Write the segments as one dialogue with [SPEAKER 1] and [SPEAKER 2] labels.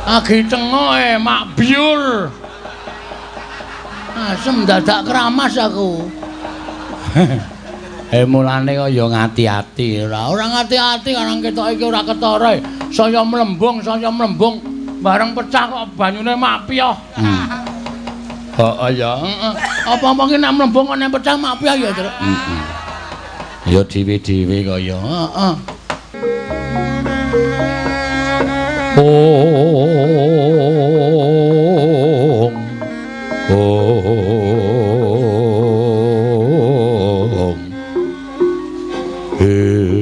[SPEAKER 1] Agi cengoke mak biur. Asem dadak keramas aku. Mulane kok ya ngati-ati. Ora ngati-ati karang ketok iki ora ketara. Saya mlembung bareng pecah kok banyune mak piyoh. Heeh ya. Heeh. Apa-apa ki nek mlembung kok nek pecah mak piyoh ya, Truk. Heeh. Ya dhewe-dhewe kaya. Heeh. Ong. Ong. Ing.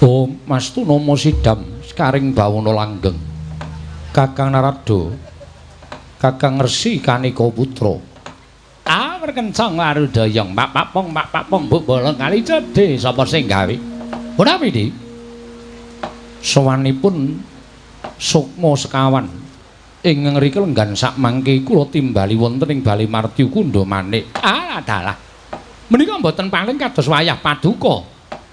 [SPEAKER 1] Om Mastu Nama Sidam Sekaring Bawana Langgeng. Kakang Narada, Kakang Resi Kanika Putra. Awer kencang warudayang mak papong mak papong mbok bolong kali cedhe sapa sing gawe? Ora pidi. Sowanipun Sukma sekawan ing ngriki lenggan sak mangke kula timbali wonten ing Bali Martyu Kundha Manik. Ah dalah. Menika mboten paling kados wayah paduka.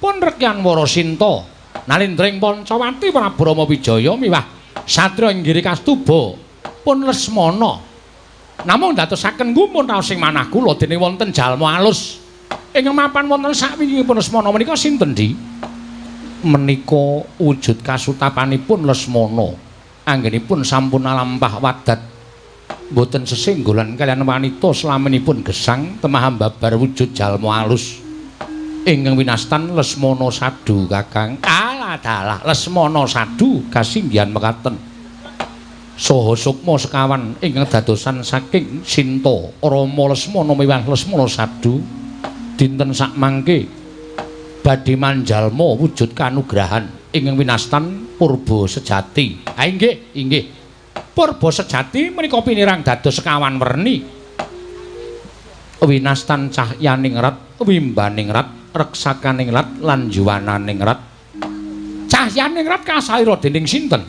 [SPEAKER 1] Pun Rekyan Warasinta Nalindring Pancawati Prabu Rama Wijaya miwah satriya ing Giri Kastuba pun Lesmana. Namung dadosaken gumun raos ing manah kula dene wonten jalma alus ingkang mapan wonten sakwingkingipun Lesmana menika sinten Di? Menika wujud kasutapanipun Lesmana. Anggenipun sampun alampah wadat mboten sesenggolan kaliyan wanita slaminipun gesang temah babar wujud jalma alus ingkang winastan Lesmana Sadu Kakang. Alah dalah Lesmana Sadu kasinggihan mekaten. Saha sukma sekawan ingkang dadosan saking Sinta Rama Lesmana miwah Lesmana Sadu dinten sakmangke badhe manjalma wujud kanugrahan ingkang winastan purba sejati. Ha inggih, inggih. Purba sejati menika pinirang dados sekawan werni. Winastan cahyaningrat, wimbaningrat, reksakaningrat lan juwananingrat. Cahyaningrat kasalira dening sinten?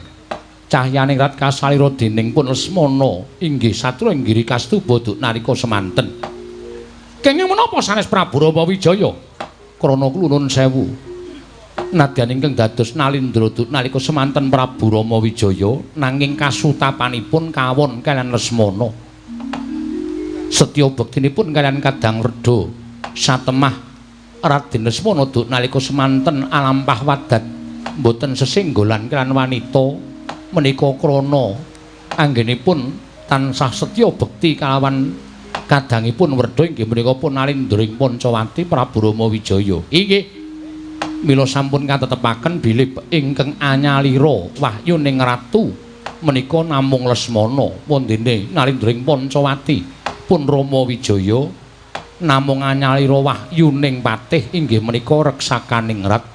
[SPEAKER 1] Cahyaningrat kasalira dening pun Lesmana inggih satria ing Giri Kastuba duk nalika semanten. Kenging menapa sanes Prabu Rama Wijaya? Krana klunun sewu. Nadyan ingkang dados Nalindra duk nalika semanten Prabu Rama Wijaya nanging kasutapanipun kawon kaliyan Lesmana. Setya bektinipun kaliyan Kadang Werda satemah Raden Lesmana duk nalika semanten alampah wadat mboten sesenggolan kaliyan wanita menika krana anggenipun tansah setya bekti kalawan kadangipun Werda inggih menika pun Nalindra ing Pancawati Prabu Rama Wijaya. Inggih. Mila sampun katetepaken bilih ingkang anyalira wahyuning ratu menika namung Lesmana wondene Nalindra ing Pancawati pun Rama Wijaya namung anyalira wahyuning patih inggih menika reksakaningrat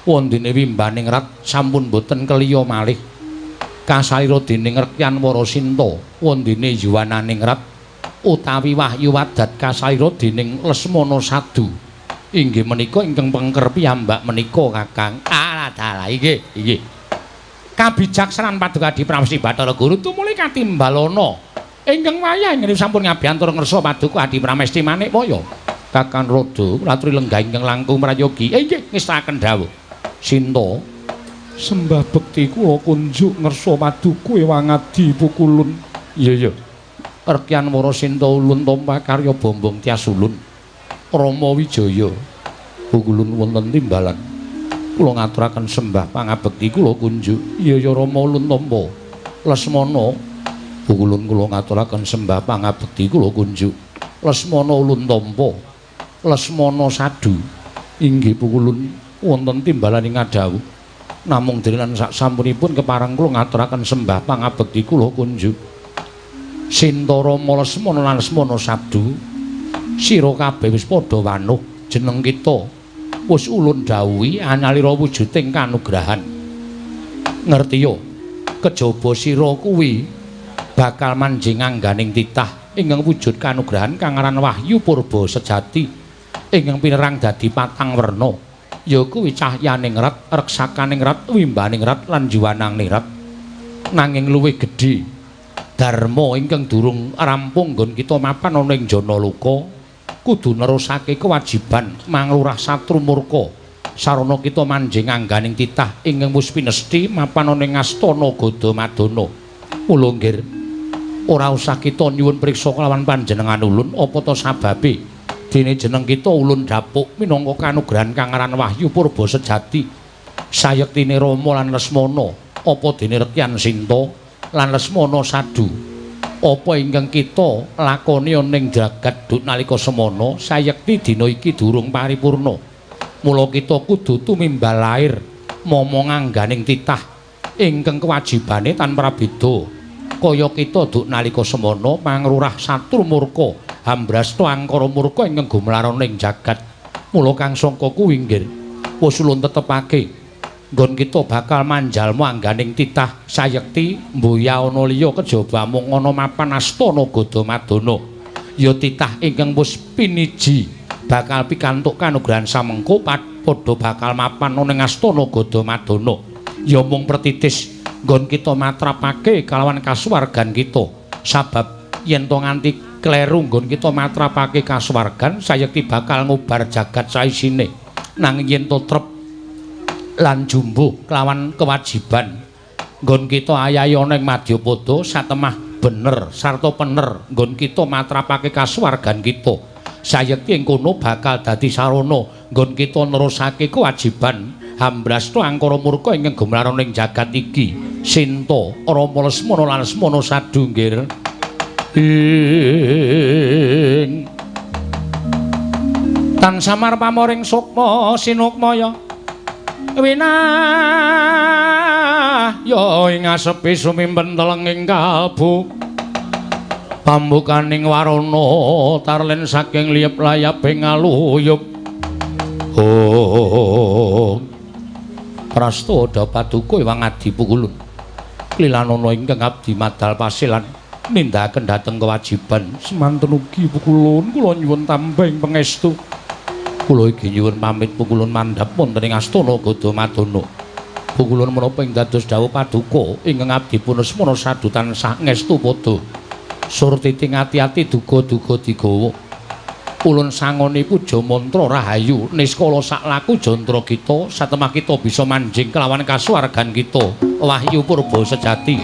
[SPEAKER 1] wondene wimbaningrat sampun boten keliya malih kasalira dening Rekyan Warasinta wondene yuwananingrat utawi wahyu wadat kasalira dening Lesmana Sadu inggih menika ingkang pengker piyambak menika Kakang. Alah dalah inggih, inggih. Kabijaksanan Paduka Adi Pramesti Bathara Guru tumuli katimbalana ingkang wayah ingkang sampun ngabiyantura ngersa Paduka Adi Pramesti Manikmaya. Kakang Rada laturi lenggah ingkang langkung prayogi. Inggih ngestakaken dawuh. Sinta
[SPEAKER 2] sembah bekti kula kunjuk ngersa paduka ewangadi pukulun.
[SPEAKER 1] Iya iya. Rekyan Warasinta ulun tampa karya Bombong Tyas Ulun. Rama Wijaya pukulun wonten timbalan. Kula ngaturaken sembah pangabekti kula kunjuk. Iya ya Rama ulun tampa. Lesmana pukulun kula ngaturaken sembah pangabekti kula kunjuk. Lesmana ulun tampa. Lesmana Sadu inggih pukulun wonten timbalan ing ngadhawuh. Namung dene lan sak sampunipun kepareng kula ngaturaken sembah pangabekti kula kunjuk. Sinta Rama Lesmana lan Lesmana Sadu sira kabeh wis padha wanuh jeneng kita wis ulun dawuhi anyalira wujuding kanugrahan. Ngertiya kejaba sira kuwi bakal manjing angganing titah ingkang wujud kanugrahan kang aran wahyu purba sejati ingkang pinerang dadi patang werna ya kuwi cahyaningrat, reksakaningrat, wimbaningrat lan juwananingrat. Nanging luwih gedhe Dharma ingkang durung rampung nggon kita mapan ana ing Janaloka kudu nerusake kewajiban manglurah satru murka sarana kita manjing angganing titah ingkang wis pinesti mapan ana ing astana Gadamadana. Mula nggir ora usah kita nyuwun priksa kelawan panjenengan ulun apa ta sababe dene jeneng kita ulun dapuk minangka kanugrahan kang aran Wahyu Purba Sejati sayektine Rama lan Lesmana apa dene Rekyan Sinta lan Lesmana Sadu apa ingkang kita lakoni ana ing jagat duk nalika semana sayekti dina iki durung paripurna. Mula kita kudu tumimbal lair momong angganing titah ingkang kewajibane tanpa beda kaya kita duk nalika semana mangrurah satru murka hambrasta angkara murka ingkang gumelar ana ing jagat. Mula kang sangka kuwi nggih wis ulun tetepake nggon kita bakal manjalma angganing titah sayekti mboya ana liya kejaba mung ana mapan astana Gadamadana ya titah ingkang wis piniji bakal pikantuk kanugrahan samengko padha bakal mapan ana ing astana Gadamadana ya mung pertitis nggon kita matrapake kalawan kasuwargan kita sabab yen to nganti kleru nggon kita matrapake kasuwargan sayekti bakal ngubar jagat saisine nanging yen to trep lan jumbuh kelawan kewajiban nggon kita ayahi ana ing madyapada satemah bener sarta pener nggon kita matrapake kasuwargan kita sayekti ing kono bakal dadi sarana nggon kita nerusake kewajiban hambrasta angkara murka ingkang gumelar ana ing jagat iki. Sinta Rama Lesmana lan Lesmana Sadu nggir ing tan samar pamoring sukma sinukmaya winah ya ing asepi sumimpen telenging kalbu pambukaning warana tarlen saking liyep layaping aluyup. Oh prasta paduka Ewang Adi Pukulun klilanana ingkang abdi madal pasilan nindakaken dhateng kewajiban.
[SPEAKER 2] Semanten ugi Pukulun kula nyuwun tambahing pangestu.
[SPEAKER 1] Kula iki nyuwun pamit Pukulun mandhap wonten ing astana Gadamadana. Pukulun menapa ing dados dawuh paduka ingkang abdi pun Lesmana Sadu tansah ngestu padha. Surtiti ngati-ati duga-duga digawa. Ulun sangoni puja mantra rahayu niskala saklaku jantra kita satemah kita bisa manjing kelawan kasuwargan kita Wahyu Purba Sejati.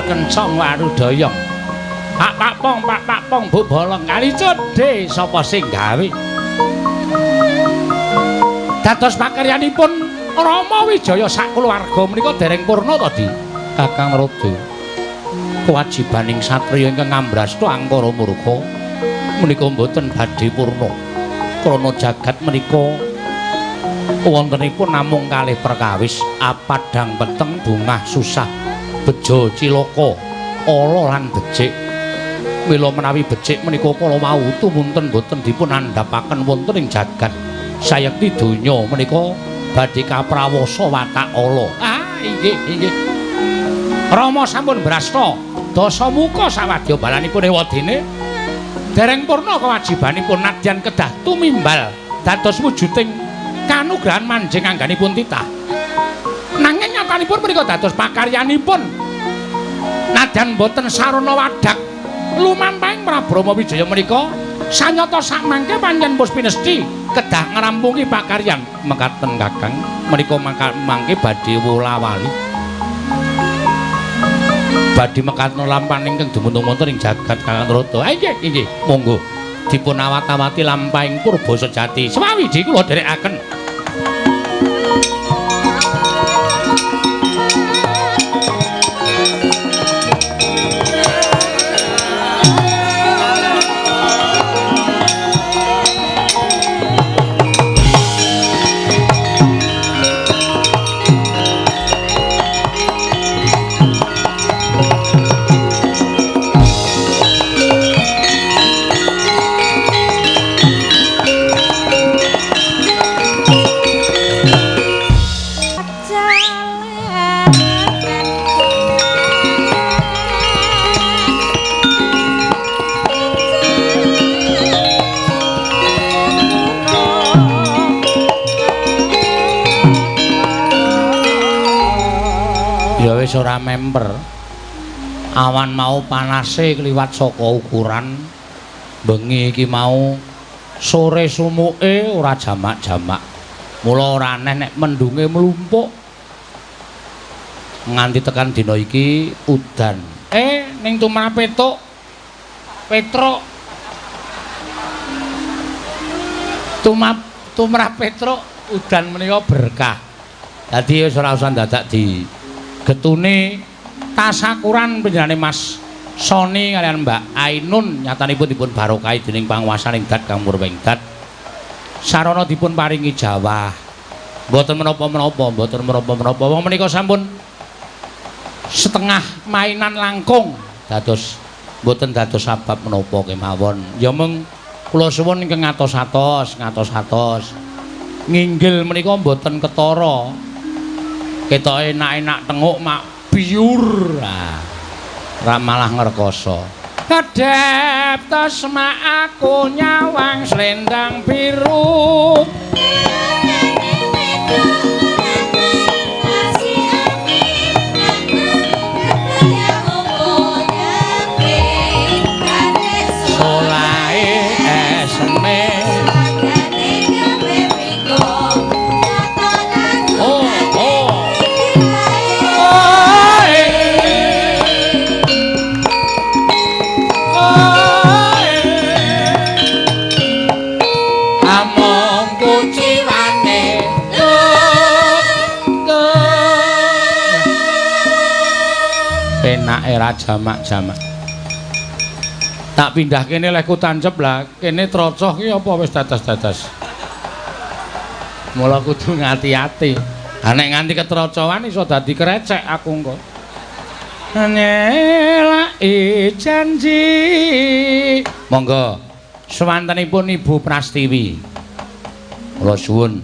[SPEAKER 1] Kencong warudaya. Pak pak pong pak pak pong bu bolong kali cedhe sapa sing gawe. Dados pakaryanipun Rama Wijaya sakulawarga menika dereng purna to, Di? Kakang Rada. Kewajibaning satriya ingkang ngambrasta angkara murka menika mboten badhe purna. Krana jagat menika wontenipun namung kalih perkawis, apadhang peteng bungah susah, bejo cilaka, ala lan becik. Mila menawi becik menika kala wau tumunten boten dipun andhapaken wonten ing jagat. Sayekti donya menika badhe kaprawasa watak ala. Ah, inggih, inggih. Rama sampun brasta dasamuka sawadya balanipun ewadene dereng purna kewajibanipun nadyan kedah tumimbal dados wujuding kanugrahan manjing angganipun titah. Nanging nyatanipun menika dados pakaryanipun nadyan boten sarana wadak lumampahing Prabu Rama Wijaya menika sanyata sakmangke pancen pus pinesti kedah ngrampungi pakaryan. Mekaten Kakang, menika mangke badhe wola-wali. Badhe mekatno lampahan ingkang dumunung wonten ing jagat Kakang Narada. Ah inggih, inggih, monggo dipun awat-awati lampahing purba sejati. Sewawiji kula dherekaken. Ya wis ora memper. Awan mau panase kliwat saka ukuran. Bengi iki mau sore sumuke ora jamak-jamak. Mula ora aneh nek mendunge mlumpuk. Nganti tekan dina iki udan. Ning tumrap petuk Petruk. Tumrap Petruk udan menika berkah. Dadi wis ora usah dadak di getune tasakuran panjenengane Mas Sony kalian Mbak Ainun nyatanipun dipun barokahi dening panguwasaning Dat Kang Purwengdat. Sarana dipun paringi jawah. Mboten menapa-menapa, mboten menapa-menapa. Wong menika sampun setengah mainan langkung dados mboten dados sabab menapa kemawon. Ya mung kula suwun ingkang ngatos-atos, ngatos-atos. Nginggil menika mboten ketara. Ketoke enak-enak tenguk mak biur. Ra malah ngrekoso. Kedhep tesma aku nyawang slendang biru. Solahe eseme. Oh, oh. Penake ra jamak-jamak. Tak pindah kene lehku tancep lah, kene trocoh ki apa wis dadas-dadas. Mula kudu ngati-ati. Ha nek nganti ketrocohan iso dadi krecek aku engko. Nyelaki janji. Monggo swantenipun Ibu Prastiwi. Kula suwun.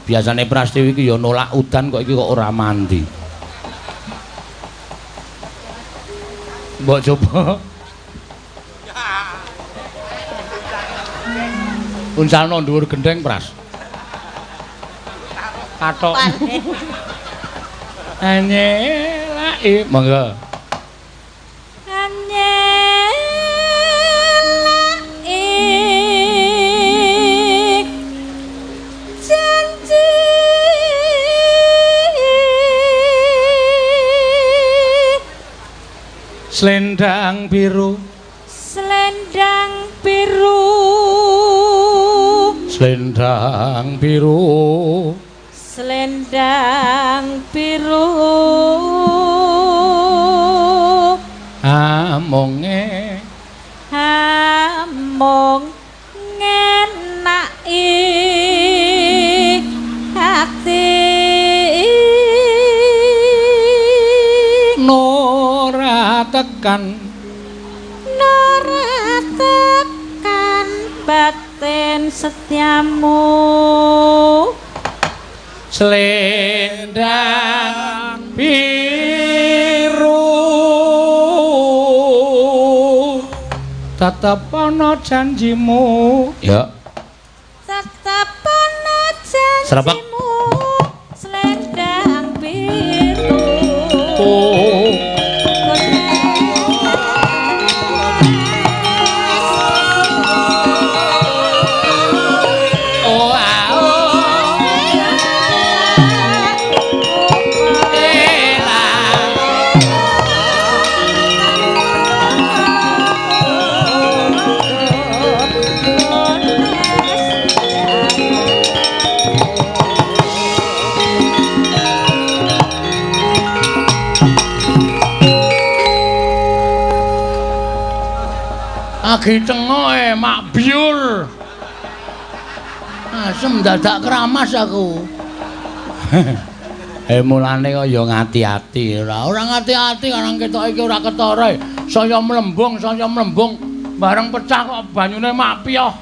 [SPEAKER 1] Biasane Prastiwi iki ya nolak udan kok iki kok ora mandi. Mbok coba. Uncalno dhuwur gendheng, Pras. Kathok. Anyelaki, monggo.
[SPEAKER 3] Anyelaki janji.
[SPEAKER 1] Slendang biru,
[SPEAKER 3] slendang biru,
[SPEAKER 1] slendang biru,
[SPEAKER 3] slendang biru.
[SPEAKER 1] Amonge,
[SPEAKER 3] among ngenaki hati.
[SPEAKER 1] Nora tekan,
[SPEAKER 3] nora tekan batin setiamu.
[SPEAKER 1] Slendang biru tetep ana janjimu. Ya,
[SPEAKER 3] tetep ana janjimu. Slendang biru.
[SPEAKER 1] Oh. Oh, Agi cengoke mak biur. Asem dadak keramas aku. Mulane kok ya ngati-ati ora. Ora ngati-ati karang ketok iki ora ketara. Saya mlembung bareng pecah kok banyune mak piyoh.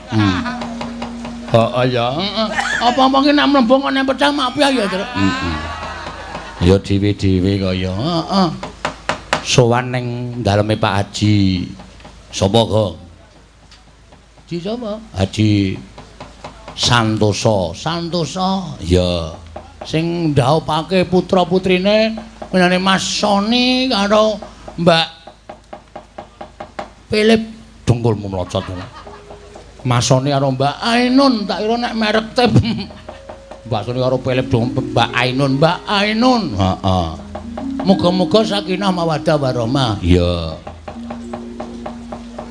[SPEAKER 1] Heeh ya. Apa-apa ki nek mlembung kok nek pecah mak piyoh ya, Truk. Heeh. Ya dhewe-dhewe kaya. Heeh. Sowan ning daleme Pak Haji. Sapa, Gong? Haji sapa? Haji Santosa. Santosa. Ya. Sing ndhaupake putra-putrine menane Mas Soni karo Mbak Philip dengkulmu mlocot. Mas Soni karo Mbak Ainun, tak kira nek merek tip. Mbak Soni karo Philip dong Mbak Ainun, Mbak Ainun. Heeh. Muga-muga sakinah mawaddah warahmah. Iya.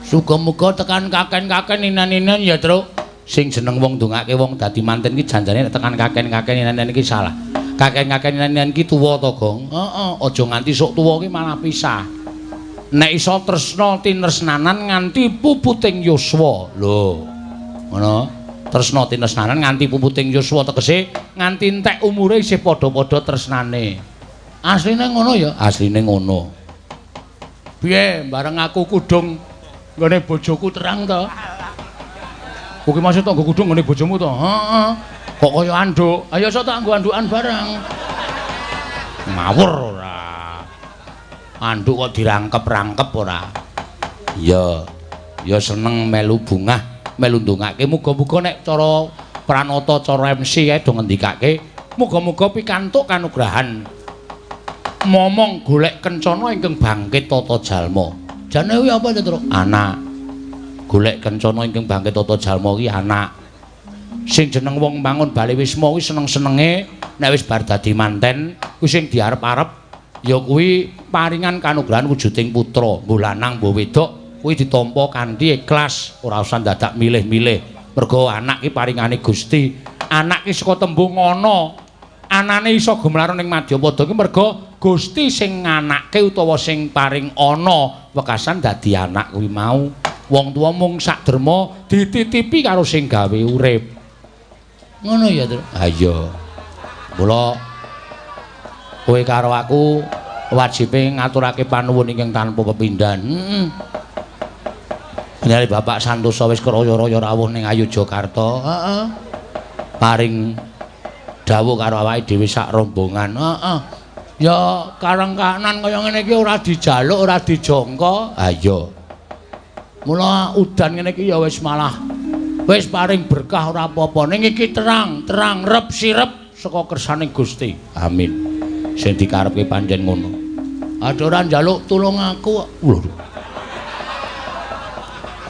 [SPEAKER 1] Muga-muga tekan kaken-kaken ninan-ninan ya, Truk. Sing jeneng wong ndongake wong dadi manten iki janjane nek tekan kaken-kaken ninan-ninan iki salah. Kaken-kaken ninan-ninan iki tuwa to, Gong? Heeh, aja nganti sok tuwa ki malah pisah. Nek iso tresna tinresnanan nganti puputing yuswa. Lho. Ngono. Tresna tinresnanan nganti puputing yuswa tegese nganti entek umure isih padha-padha tresnane. Asline ngono ya? Asline ngono. Piye bareng aku kudung nggone bojoku terang to? Kuwi maksud tak nggo kudung nggone bojomu to? Heeh. Kok kaya anduk? Ayo sok tak nggo andukan bareng. Ngawur ora. Anduk kok dirangkep-rangkep ora. Iya. Ya seneng melu bungah, melu ndongake muga-muga nek cara pranata cara MC kae do ngendikake muga-muga pikantuk kanugrahan momong golek kencana ingkang bangkit tata jalma. Jane kuwi apa to, Truk? Anak. Golek kencana ingkang bangkit tata jalma kuwi anak. Sing jeneng wong mangun bali wisma kuwi seneng-senenge nek wis bar dadi manten kuwi sing diarep-arep ya kuwi paringan kanugrahan wujuding putra, mbuh lanang mbuh wedok kuwi ditampa kanthi ikhlas, ora usah dadak milih-milih. Mergo anak ki paringane Gusti. Anak ki saka tembung ana. Anane iso gumlaron ning madyapada ki mergo Gusti sing nganake utawa sing paring ana wekasan dadi anak kuwi mau. Wong tuwa mung sak derma dititipi karo sing gawe urip. Ngono ya, Truk? Ha iya. Mula kowe karo aku wajibe ngaturake panuwun ingkang tanpa pepindhan. Heeh. Menawi Bapak Santosa wis kraya-raya rawuh ning Yogyakarta, heeh. Paring dawuh karo awake dhewe sak rombongan. Heeh. Ya karang kahanan kaya ngene iki ora dijaluk, ora dijangka. Ha iya. Mula udan ngene iki ya wis malah wis paring berkah ora apa-apa. Ning iki terang, terang rep sirep saka kersaning Gusti. Amin. Sing dikarepke pancen ngono. Ada ora njaluk tulung aku. Lho.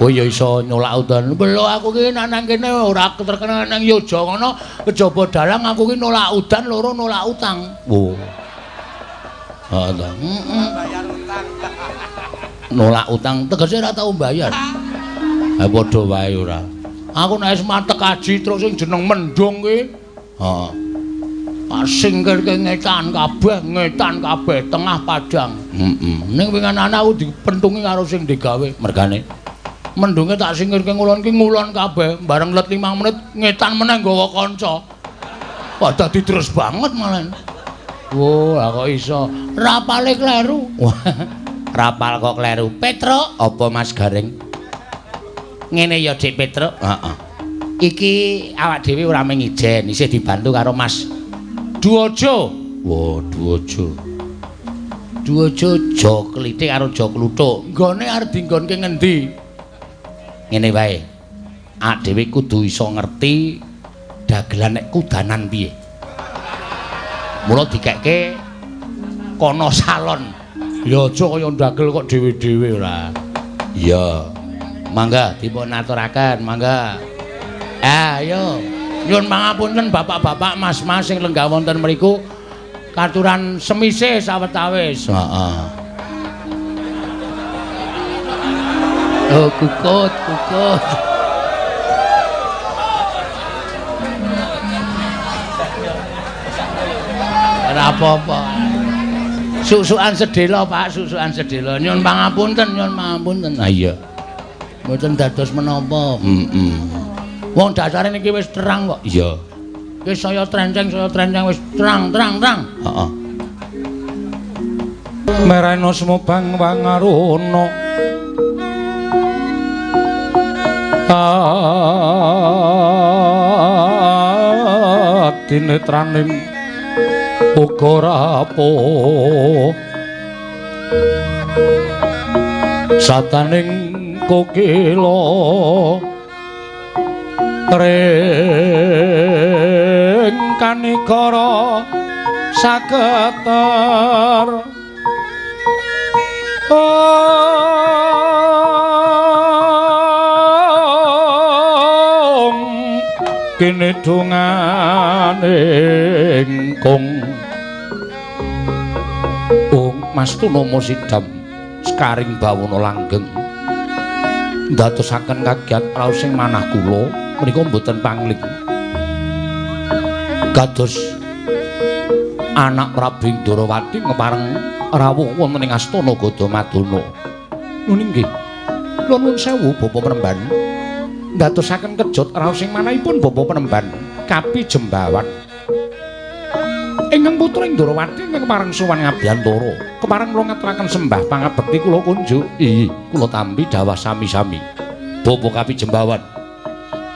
[SPEAKER 1] Kowe ya iso nyolak udan. Lho aku ki nang kene ora terkenal nang Yogya ngono, kejaba dalang aku ki nolak udan loro nolak utang. Oh. Heeh ta. Heeh. Nolak utang tegese ora tau mbayar. Ha padha wae ora. Aku nek wis matek aji terus sing jeneng mendung ki. Heeh. Singkirke ngetan kabeh tengah padang. Heeh. Ning winginane aku dipentungi karo sing digawe mergane. Mendunge tak singkirke ngulon ki ngulon kabeh, bareng let 5 menit ngetan meneh nggawa kanca. Wah dadi deres banget malah. Wo, lah kok iso rapale kleru. Rapal kok kleru. Petruk, apa Mas Gareng? Ngene ya Dik Petruk. Heeh. Iki awak dhewe ora mung ijen, isih dibantu karo Mas Duojo. Wo, Duojo. Duojo jo klithik karo jo kluthuk. Nggone arep dinggonke ngendi? Ngene wae. Awak dhewe kudu iso ngerti dagelan nek kudanan piye. Mula dikekke kono salon. Ya aja kaya ndagel kok dhewe-dhewe ora. Iya. Mangga dipun aturaken, mangga. Ayo. Nyuwun pangapunten bapak-bapak, mas-mas sing lenggah wonten mriku katuran semise sawetawis. Heeh. Oh, kukut, kukut. Ora apa-apa. Susukan sedhela, Pak, susukan sedhela. Nyuwun pangapunten, nyuwun pangapunten. Ha iya.
[SPEAKER 4] Mboten dados menapa. Heeh. Wong dasare niki wis terang kok. Iya. Wis saya trenceng wis terang terang terang. Heeh.
[SPEAKER 1] Merana sumobang wangaruna. Adinetraning uga rapuh. Sataning kokila ring kanikara saketer ong kene dungane kong ong Mas Tunomo Sidam sekaring bawana langgeng ndadosaken kagiat raos ing manah kula menika mboten pangling kados anak Prabu Ndorowati ngepareng rawuh wonten ing astana Gadamadana. Nun inggih. Kula nuwun sewu Bapak Penemban. Ndadosaken kejot raos ing manahipun Bapak Penemban Kapi Jembawan. Ingkang putra Ndorowati ingkang kepareng sowan ngabiyantara, kepareng kula ngaturaken sembah pangabekti kula kunjuk. Inggih, kula tampi dawah sami-sami. Bapak Kapi Jembawan.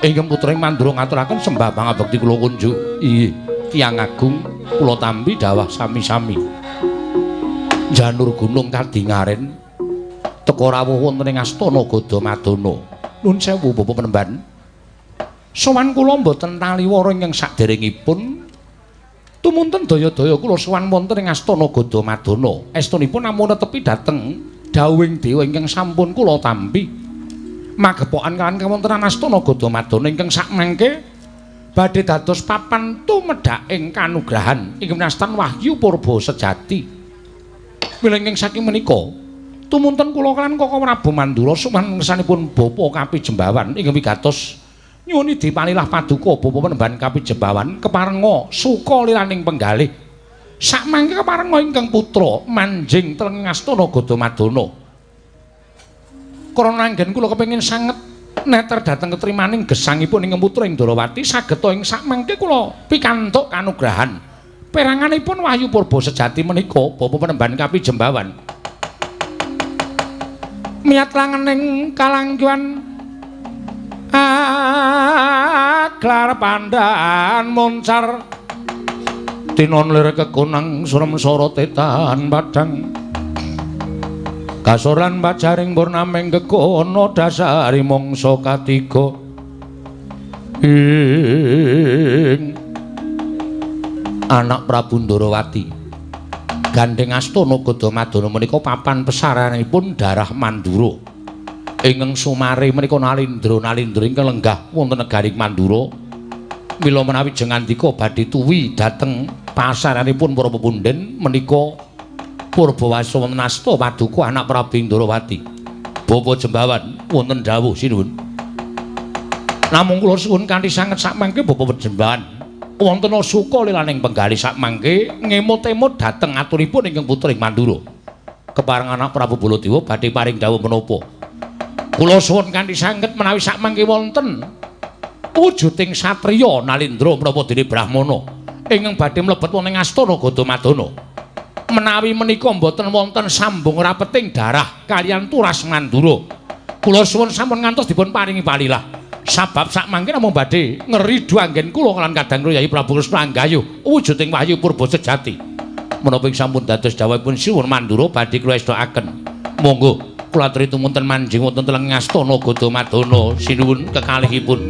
[SPEAKER 1] Ingkang putra Mandura ngaturaken sembah pangabekti kula kunjuk. Inggih, Tiyang Agung kula tampi dawah sami-sami. Janur gunung kadingaren teka rawuh wonten ing astana Gadamadana. Nuwun sewu Bapak Penemban. Sowan kula mboten taliwara ingkang saderengipun tumunten daya-daya kula sowan wonten ing astana Gadamadana. Estunipun namung netepi dhateng dawuhing dewa ingkang sampun kula tampi. Magepokan kaliyan kawontenan astana Gadamadana ingkang sakmangke badhe dados papan tumedhaking kanugrahan ing winastan wahyu purba sejati. Mila ingkang saking menika tumunten kula kaliyan Koko Prabu Mandura sowan ngersanipun Bapak Kapi Jembawan ingkang wigatos nyuwun dipalilah paduka Bapak Penemban Kapi Jembawan keparenga suka liraning penggalih. Sakmangke keparenga ingkang putra manjing teleng astana Gadamadana. Krana anggen kula kepengin sanget neter dhateng ketrimaning gesangipun ingkang putra Ndorowati sageta ing sakmangke kula pikantuk kanugrahan peranganipun wahyu purba sejati menika Bapak Penemban Kapi Jembawan. Miyat langening kalangguan aglar pandhan moncar tinon lir kekunang surem sora tetan padhang kasoran pajaring purnaming gegono dasari mangsa katiga ing anak Prabu Ndorowati gandheng astana Gadamadana menika papan pesaranipun darah Mandura ingkang sumare menika Nalindra ingkang lenggah wonten negari Mandura. Mila menawi jengandika badhe tuwi dhateng pasaranipun para pepundhen menika Purbawasa wonten asta paduka anak Prabu Ndorowati. Bapak Jembawan wonten dawuh sinuwun. Namung kula suwun kanthi sanget sakmangke Bapak Jembawan wonten suka lilaning penggalih sakmangke ngemot-emot dhateng aturipun ingkang putra ing Mandura. Kepareng anak Prabu Baladewa badhe paring dawuh menapa? Kula suwun kanthi sanget menawi sakmangke wonten wujuding satriya Nalindra menapa dene Brahmana ingkang badhe mlebet wonten ing astana Gadamadana. Menawi menika mboten wonten sambung rapeting darah kaliyan turas Mandura. Kula suwun sampun ngantos dipun paringi palilah. Sabab sakmangke namung badhe ngridu anggen kula lan kadang Yai Prabu Kresna anggayuh wujuding wahyu purba sejati. Menapa ing sampun dados dawuhipun Sinuwun Mandura badhe kula estakaken. Monggo kula aturi tumunten manjing wonten teleng astana Gadamadana sinuwun kekalihipun.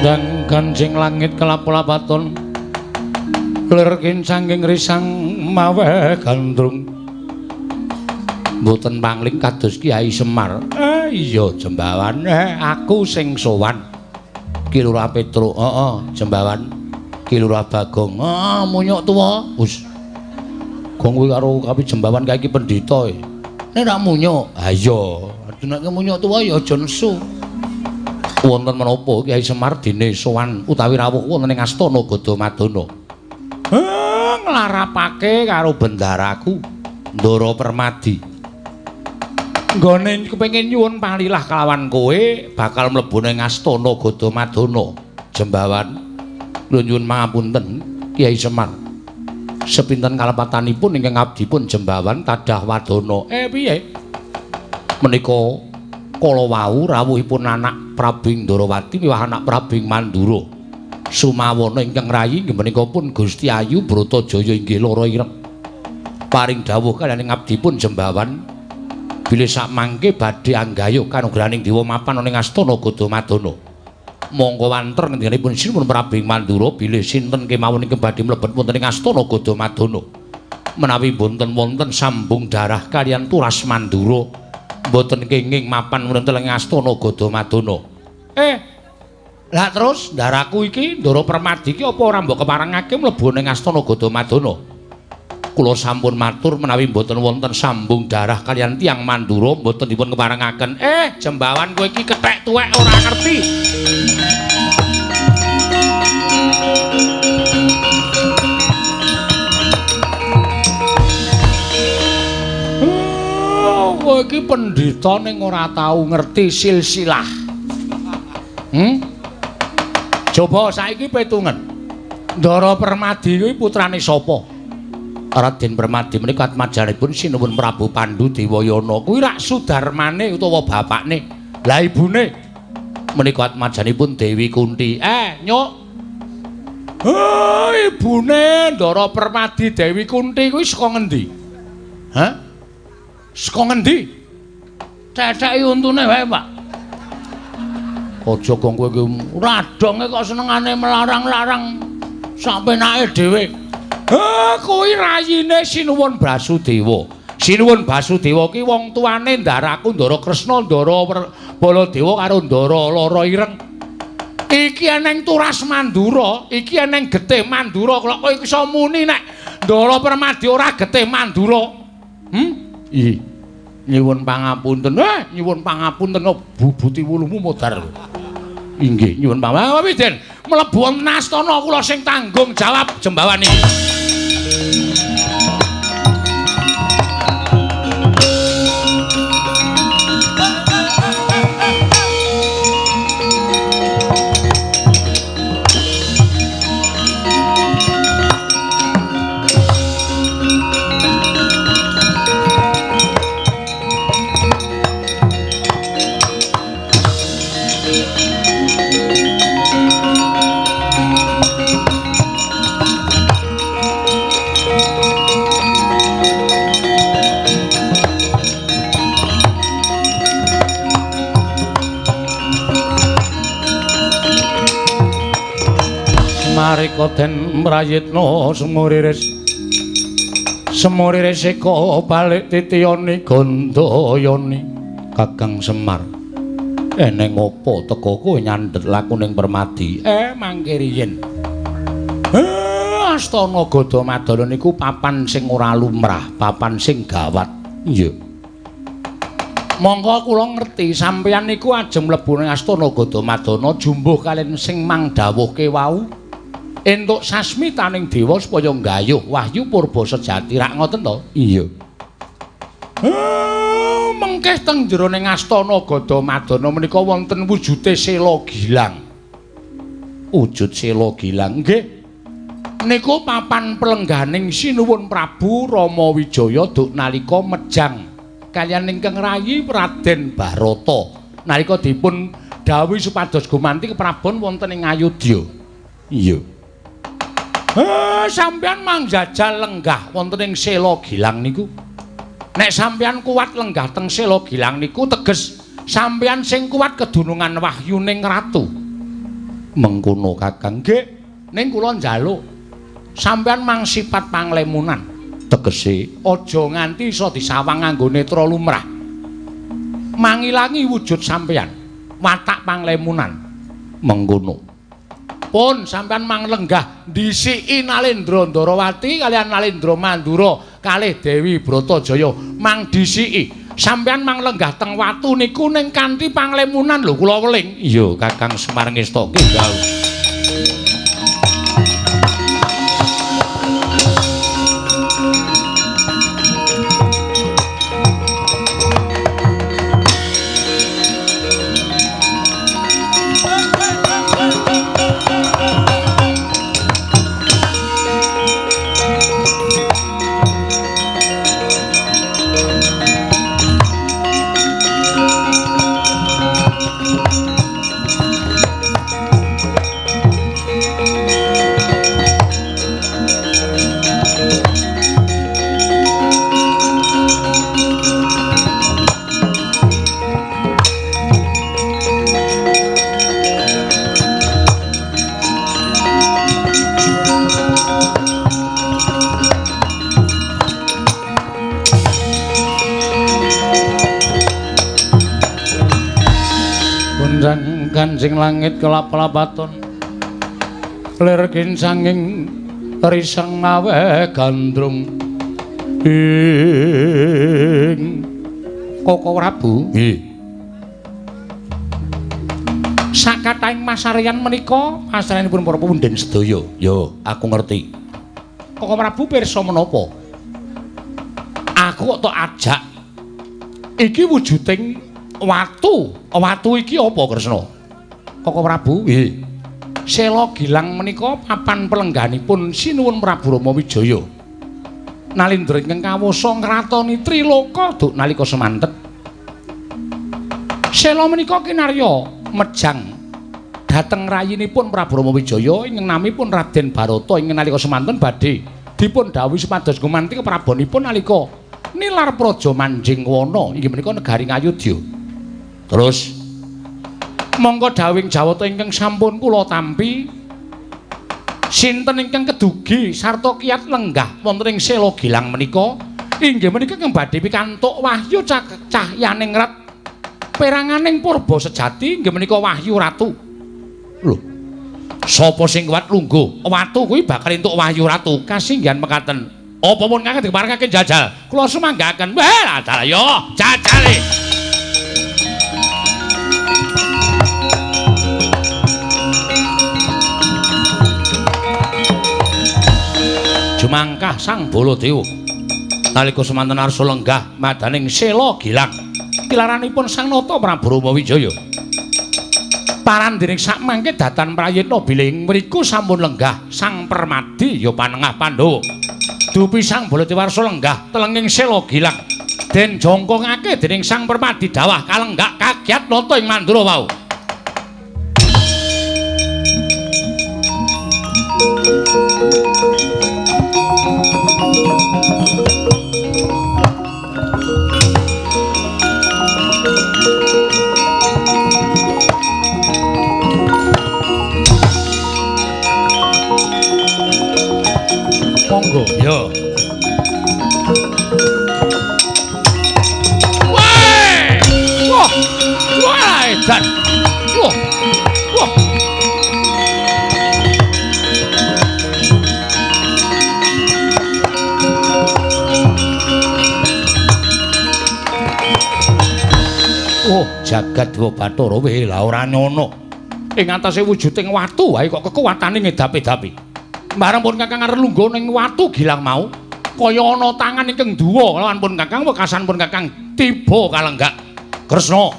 [SPEAKER 1] Gonjang ganjing langit kelap-lapaton lir kincanging risang maweh gandrung. Mboten pangling kados Kyai Semar. Iya Jembawan, aku sing sowan. Ki Lurah Petruk, heeh, Jembawan. Ki Lurah Bagong, heeh, munyuk tuwa. Wis. Gong kuwi karo kapi Jembawan kae iki pendhita e. Nek ra munyuk, ha iya, nek munyuk tuwa ya aja nesu. Wonten menapa Kyai Semar dene sowan utawi rawuh wonten ing Astana Gadamadana? Nglarapake karo bendaraku Ndara Permadi. Nggone kepengin nyuwun palilah kelawan kowe bakal mlebu ning Astana Gadamadana. Jembawan, kula nyuwun pangapunten Kyai Semar. Sepinten kalepatanipun ingkang abdipun Jembawan tadah wadana. Piye? Menika kala wau rawuhipun anak Prabu Ndorowati miwah anak Prabu Mandura. Sumawana ingkang rayi inggih menika pun Gusti Ayu Bratajaya inggih lara ireng. Paring dawuh kaliyan abdipun Jembawan bilih sakmangke badhe anggayuh kanugrahaning dewa mapan ana ing Astana Gadamadana. Monggo wanter ngendikanipun Sinuwun Prabu Mandura bilih sinten kemawon ingkang badhe mlebet wonten ing Astana Gadamadana. Menawi boten wonten sambung darah kaliyan Turas Mandura mboten kenging mapan wonten ing Astana Gadamadana. Lah terus ndaraku iki Ndara Permadi iki apa ora mbok keparengake mlebu ning Astana Gadamadana? Kula sampun matur menawi mboten wonten sambung darah kaliyan tiyang Mandura mboten dipun keparengaken. Jembawan kowe iki kethek tuwek ora ngerti. Kowe iki pendhita ning ora tau ngerti silsilah. Coba saiki petungen. Ndara Permadi kuwi putrane sapa? Raden Permadi menika atmajanipun Sinuwun Prabu Pandu Dewayana. Kuwi rak sudarmane utawa bapakne. Lah ibune menika atmajanipun Dewi Kunti. Nyuk. Ibune Ndara Permadi Dewi Kunti kuwi saka ngendi? Hah? Saka ngendi?
[SPEAKER 4] Ceceki untune wae, Pak.
[SPEAKER 1] Aja gong kowe iki
[SPEAKER 4] radonge kok senengane melarang-larang sampenake dhewe.
[SPEAKER 1] Kuwi rayine Sinuwun Basudewa. Sinuwun Basudewa ki wong tuane ndaraku Ndara Kresna, Ndara Baladewa karo Ndara Lara Ireng. Iki eneng Turas Mandura, iki eneng getih Mandura. Kok kowe iso muni nek Ndara Permadi ora getih Mandura? Ih. Nyuwun pangapunten. Nyuwun pangapunten bubuti wulumu modar. Inggih, nyuwun pangapunten. Den, mlebu wonten astana kula sing tanggung jawab Jembawan iki. Marika den prayitna sumuriris sumuriris eka balik titiyani gandayani. Kakang Semar, eneng apa teka kowe nyandhet lakuning Permadi? Mangke riyin. Astana Gadamadana niku papan sing ora lumrah, papan sing gawat. Iya. Mongko kula ngerti sampeyan niku ajeng mlebu ning Astana Gadamadana jumbuh kaliyan sing mangdhawuhke wau. Entuk sasmitaning dewa supaya nggayuh wahyu purba sejati, rak ngoten to? Iya. Mengkeh teng jero ning Astana Gadamadana menika wonten wujude Sela Gilang. Wujud Sela Gilang nggih. Niku papan pelengganing Sinuwun Prabu Rama Wijaya duk nalika mejang kaliyan ingkang rayi Raden Barata nalika dipun dawuhi supados gumanti keprabon wonten ing Ayodya. Iya. Sampeyan mangjajal lenggah wonten ing Sela Gilang niku. Nek sampeyan kuat lenggah teng Sela Gilang niku teges sampeyan sing kuat kedunungan wahyuning ratu. Mengkono Kakang. Nggih, ning kula njaluk sampeyan mang sipat panglemunan. Tegese aja nganti iso disawang nganggo netra lumrah. Mangilangi wujud sampeyan, watak panglemunan. Mengkono. Pun sampeyan mang lenggah ndhisiki Nalendra Ndarawati kaliyan Nalendra Mandura kalih Dewi Bratajaya mang dhisiki. Sampeyan mang lenggah teng watu niku ning kanthi panglemunan lho kula weling. Iya Kakang Semar ngestake dawuh.
[SPEAKER 4] Kanjeng langit kelap-lapaton lir kincanging riseng awe gandrung ing
[SPEAKER 1] Koko Prabu. Nggih. Sakathaing masaryan menika masaryanipun para punden sedaya. Ya, aku ngerti. Koko Prabu pirsa menapa? Aku kok tok ajak iki wujuding watu. Watu iki apa, Kresna? Koko Prabu, nggih. Sela Gilang menika papan pelengganipun Sinuwun Prabu Rama Wijaya. Nalindra ingkang kawasa ngratoni Triloka duk nalika semanten. Sela menika kinarya mejang dhateng rayinipun Prabu Rama Wijaya ingkang namipun Raden Barata ingkang nalika semanten badhe dipun dhawuhi supados gumanti keprabonipun nalika nilar praja manjing wana inggih menika negari Ngayodya. Terus monggo dawing jawata ingkang sampun kula tampi sinten ingkang kedugi sarta kiyat lenggah wonten ing Sela Gilang menika inggih menika ingkang badhe pikantuk wahyu cahyaning rat peranganing purba sejati inggih menika wahyu ratu. Lho, sapa sing kuat lungguh watu kuwi bakal entuk wahyu ratu. Kasinggihan mekaten. Apa pun kakang diparengake jajal kula sumanggaken. Wah, dalah yo jajale. Jumangkah Sang Baladewa nalika semanten arsa lenggah madaning Sela Gilang tilaranipun Sang Nata Prabu Rama Wijaya. Parandining sakmangke datan prayitna bilih mriku sampun lenggah Sang Permadi ya panengah Pandhawa. Dupi Sang Baladewa arsa lenggah telenging Sela Gilang den jongkongake dening Sang Permadi dawah kalenggak kagiat nata ing Mandura wau. Monggo. Yo. Wah! Wah! Wah, edan. Wah. Wah. Oh, jagat Dewa Bathara weh lah ora nyono. Ing atase wujuding watu wae kok kekuwatane ngedapi-dapi. Bareng pun Kakang arep lungguh ning watu Gilang mau, kaya ana tangan ingkang duwa lawan pun Kakang wekasan pun Kakang tiba kalenggak. Kresna,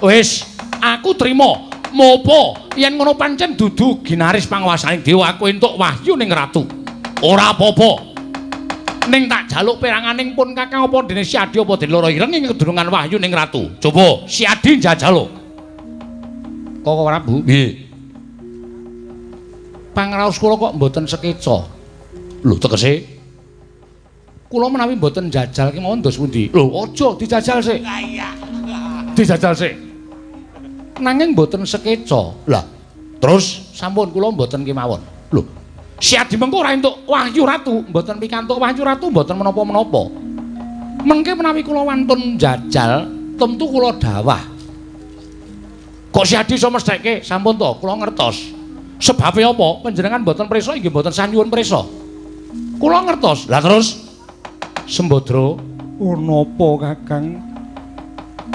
[SPEAKER 1] wis aku trima. Mopo yen ngono pancen dudu ginaris panguwasaning dewa aku entuk wahyu ning ratu. Ora apa-apa. Ning tak jaluk peranganing pun Kakang apa dene Siadi apa dene Loro Ireng ing kedurungan wahyu ning ratu. Coba Siadi njajal. Koko Prabu, nggih. Pangraos kula kok mboten sekeca. Lho tegese kula menawi mboten njajal kemawon dos pundi? Lho aja dijajal sik. Dijajal sik. Nanging mboten sekeca. Lah terus Sampun kula mboten kemawon. Lho, Si Adi mengko ora entuk wahyu ratu, mboten pikantuk wahyu ratu mboten menapa-menapa. Mengke menawi kula wantun njajal, tentu kula dawah. Kok Si Adi iso mestheke? Sampun to, kula ngertos. Sebabe apa? Panjenengan mboten prisa inggih mboten sanyuwun prisa. Kula ngertos. Lah terus Sembadra,
[SPEAKER 2] napa Kakang?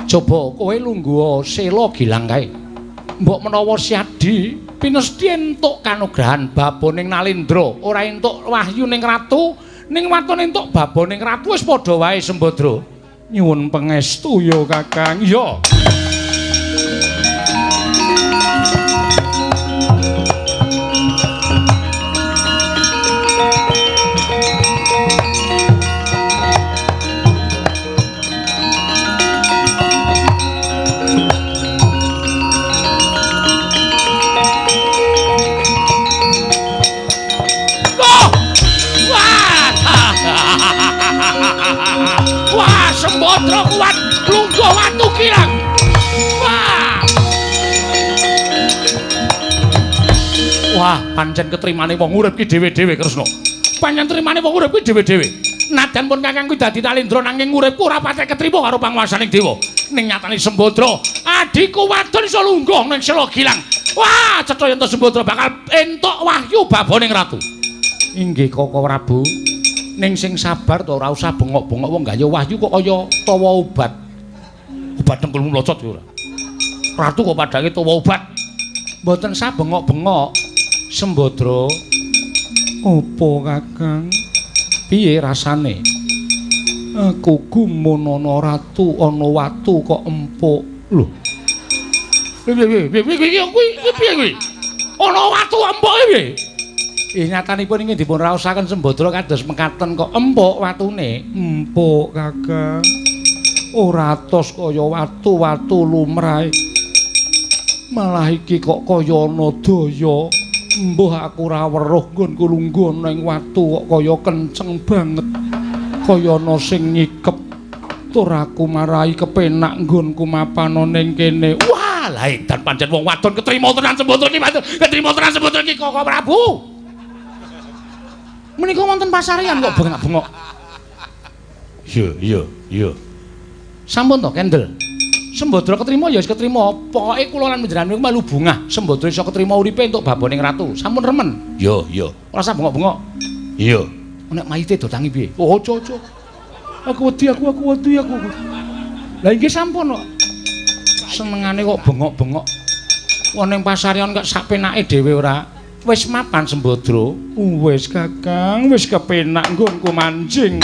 [SPEAKER 1] Coba kowe lungguh sela gilang kae. Mbok menawa Si Adi pinesti entuk kanugrahan baboning Nalendra, ora entuk wahyu ning ratu, ning waton entuk baboning ratu wis padha wae Sembadra.
[SPEAKER 2] Nyuwun pangestu ya Kakang.
[SPEAKER 1] Iya. Wah, Sembadra kuat lungguh watu kirang. Wah. Wah, pancen ketrimane wong urip ki dhewe-dhewe Kresna. Pancen trimane wong urip ki dhewe-dhewe. Nadyan pun kakangku dadi Nalendra nanging uripku ora patek ketrima karo panguwasaning dewa. Ning nyatane Sembadra, adhiku wadon iso lungguh ning sela gilang. Wah, cetha yen Sembadra bakal entuk wahyu baboning ratu. Inggih Koko Prabu. Ning sing sabar to ora usah bengok-bengok wong gawe wahyu kok kaya tawa obat. Obat dengkulmu mlocot ya ora. Ratu kok padake tawa obat. Mboten sah bengok-bengok. Sembadra,
[SPEAKER 2] apa Kakang?
[SPEAKER 1] Piye rasane?
[SPEAKER 2] Aku gumun ana ratu ana watu kok empuk.
[SPEAKER 1] Lho. Piye piye piye kuwi piye kuwi? Ana watu empuk piye? Nyatanipun ingin dipun raosaken Sembadra kados mekaten kok empuk watune.
[SPEAKER 2] Empuk Kakang. Ora atos kaya watu-watu lumrahe. Malah iki kok kaya ana daya. Mbuh aku ora weruh nggonku lungguh ning watu kok kaya kenceng banget. Kaya ana sing nyikep. Tur aku marai kepenak nggonku mapan ning kene.
[SPEAKER 1] Wah, lah edan pancen wong wadon ketrima tenan Sembadra iki, ketrima tenan Sembadra iki Koko Prabu. Menika wonten pasarean kok bengak-bengok. Iya, iya, iya. Sampun to kendel. Sembadra ketrima ya wis ketrima. Pokoke kula lan panjenengan niku melu bungah. Sembadra iso ketrima uripe entuk baboning ratu. Sampun remen. Iya, iya. Ora usah bengok-bengok. Iya. Nek mayite do tangi piye? Oh, aja, aja.
[SPEAKER 2] Aku wedi, aku wedi aku.
[SPEAKER 1] Lah inggih sampun kok. Senengane kok bengok-bengok. Wong ning pasarean kok sak penake dhewe ora. Wis mapan Sembadra?
[SPEAKER 2] Wis Kakang, wis kepenak nggonku manjing.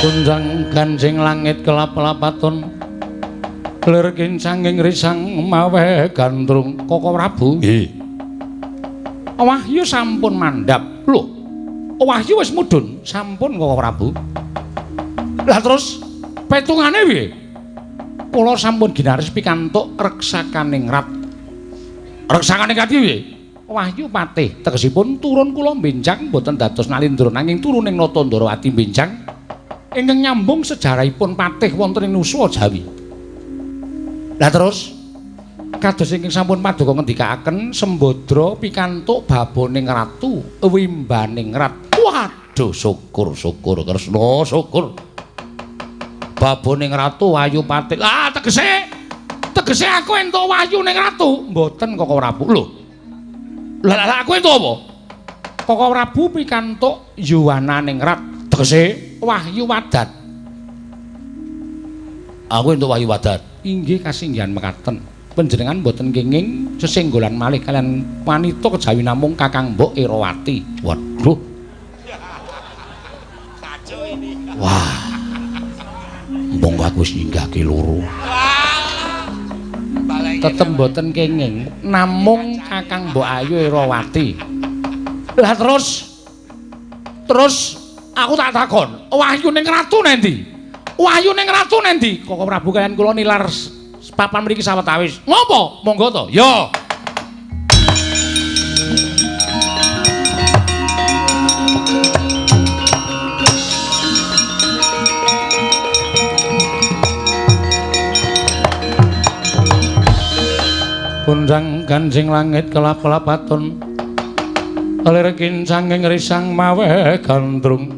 [SPEAKER 1] Kunjang ganjing langit kelap-lapaton lir kincanging risang maweh gandrung. Koko Prabu, nggih. Wahyu sampun mandhap. Lho, wahyu wis mudhun. Sampun Koko Prabu. Lah terus petungane piye? Kula sampun ginaris pikantuk reksakaning rat. Reksakaning rat piye? Wahyu patih tegesipun turun kula benjang mboten dados Nalendra nanging turun ing Nata Ndrawati benjang ingkang nyambung sejarahipun patih wonten ing Nuswa Jawi. Lah terus kados ingkang sampun paduka ngendikaaken Sembadra pikantuk baboning ratu wimbaning rat. Waduh, syukur syukur Kresna syukur. Baboning ratu wahyu patih. Lah tegese tegese aku entuk wahyu ning ratu. Mboten Koko Prabu. Lho. Lah lah aku entuk apa? Koko Prabu pikantuk yuwananing rat. Tegese wahyu wadat. Aku entuk wahyu wadat. Inggih kasinggihan mekaten. Panjenengan mboten kenging sesenggolan malih kalian wanita kejawi namung Kakang Mbok Irawati. Waduh. Wah. Monggo aku wis nyinggahke loro. Tetep mboten kenging, namung Kakang Mbok Ayu Irawati. Lah terus aku tak takon, Wahyuning Ratu nendi? Wahyuning Ratu nendi? Koko Prabu kaliyan kula nilar papan mriki sawetawis. Ngopo? Monggo to. Ya. Kundang ganjing langit kelap-kelapaton lir kincanging risang mawe gandrung.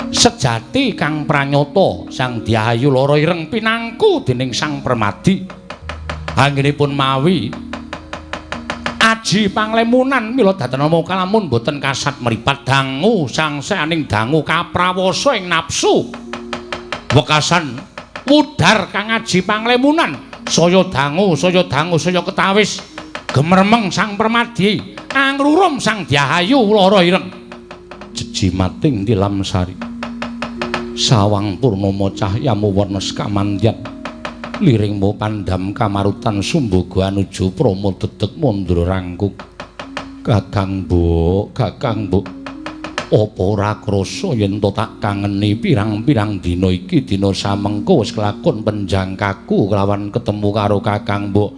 [SPEAKER 1] Sejati kang pranyata Sang Dyahayu Lara Ireng pinangku dening Sang Permadi. Anggenipun mawi aji panglemunan mila daten nama kalamun boten kasat mripat dangu sangseaning dangu kaprawasa ing nafsu. Wekasan wudar kang aji panglemunan saya dangu saya ketawis gemermeng Sang Permadi angrurum Sang Dyahayu Lara Ireng. Jejimating tilam sari sawang purnama cahyamu werna skamandyan liringmu pandam kamarutan sumboga anuju prama dedeg mandra rangkuk. Kakang Mbok apa ora krasa yen to tak kangeni pirang-pirang dina iki dina samengko wis kelakon penjangkaku kelawan ketemu karo Kakang Mbok.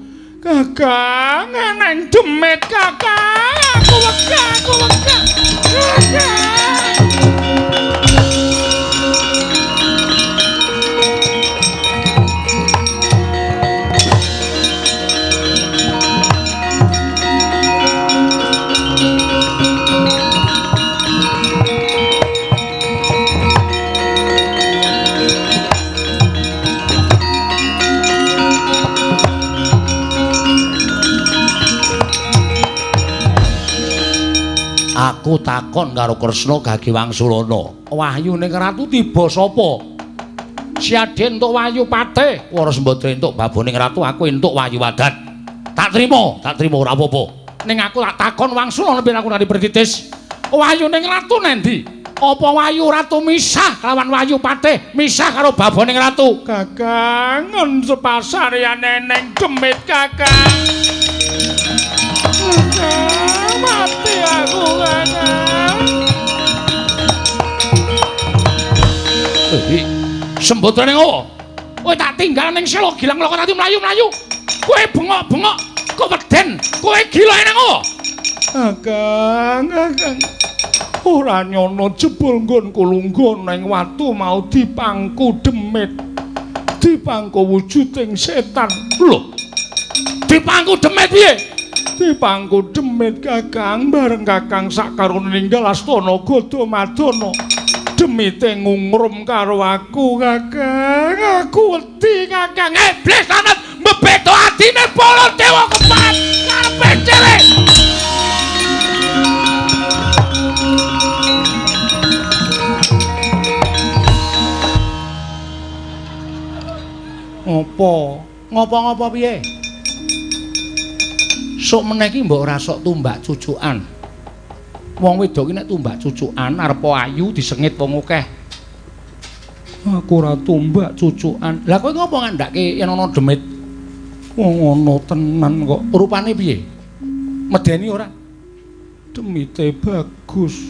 [SPEAKER 1] Kakang eneng demit Kakang, aku wegah Kakang. Aku takon karo Kresna Gage Wangsulana, Wahyuning Ratu tiba sapa? Siade entuk Wahyu Patih, Wara Sembadra entuk baboning ratu, aku entuk Wahyu Wadat. Tak trima ora apa-apa. Ning aku tak takon Wangsulana ben aku nari bertitis. Wahyuning Ratu nendi? Apa Wahyu Ratu misah kelawan Wahyu Patih, misah karo baboning ratu? Kakang, sepasaryan eneng demit Kakang. Kakang, mati aku Kakang. Sembadra ning opo? Kowe tak tinggal ning sela gilang loko tadi mlayu-mlayu. Kowe bengok-bengok, kok weden, kowe gila nang opo? Kakang, Kakang. Ora nyono jebul nggonku lungguh ning watu mau dipangku demit. Dipangku wujuding setan. Lho. Dipangku demit piye? Dipangku demit Kakang, bareng Kakang sakarone ninggal astana Gadamadana. Demite ngungrum karo aku Kakang, aku wedi Kakang. Iblis lanat mbebeto atine para dewa kepat karepe dhewe. Ngopo? Ngopo-ngopo piye? Sok meneh iki mbok ora sok tumbak cucukan. Wong wedok iki nek tumbak cucukan arep ayu disengit wong akeh. Aku ora tumbak cucukan. Lah kowe ngopo ngandhake yen ana demit? Wong ana tenan kok. Rupane piye? Medeni ora? Demite bagus.